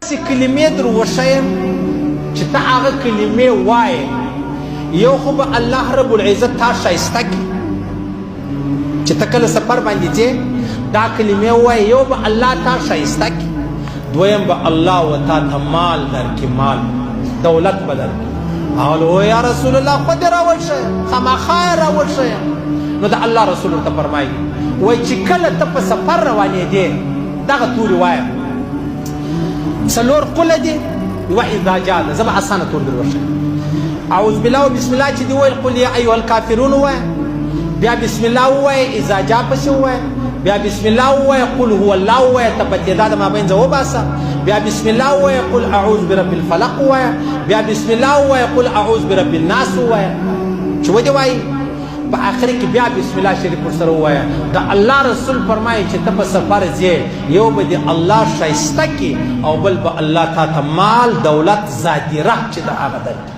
داسې کلمې در وښیم چې ته هغه کلمې وایې، یو خو به الله رب العزت تا ښایسته کړي چې ته کله سفر باندې ځې دا کلمې ووایې، یو به الله تا ښایسته کړي، دویم به الله و تا ته مال درکړي، مال دولت به درکړي. قالو یا رسول الله خو دې راوښیه، خامخا یې راوښیه. نو د الله رسول ورته فرمایي، وایي چې کله ته په سفر روانېدې دغه توري وایه، څلور قله دي، یوه اذا جاء ده، زه به اسانه تور در وښیم. اعوذ بالله او بسم الله چې دې وویل، قل یا ایها الکافرون ووایه، بیا بسم الله ووایه، اذا جاء پسې ووایه، بیا بسم الله ووایه، قل هو الله ووایه، تبت یدا د مابین ځه وباسه، بیا بسم الله ووایه، قل اعوذ برب الفلق ووایه، بیا بسم الله ووایه، قل اعوذ برب الناس ووایه. چې ودې وایي په آخر کې بیا بسم الله شریف ورسره ووایه. د الله رسول فرمایي چې ته په سفر ځې، یو به دې الله ښایسته کړي او بل به الله تا ته مال دولت ذاتي ره چې د هغه درکړي.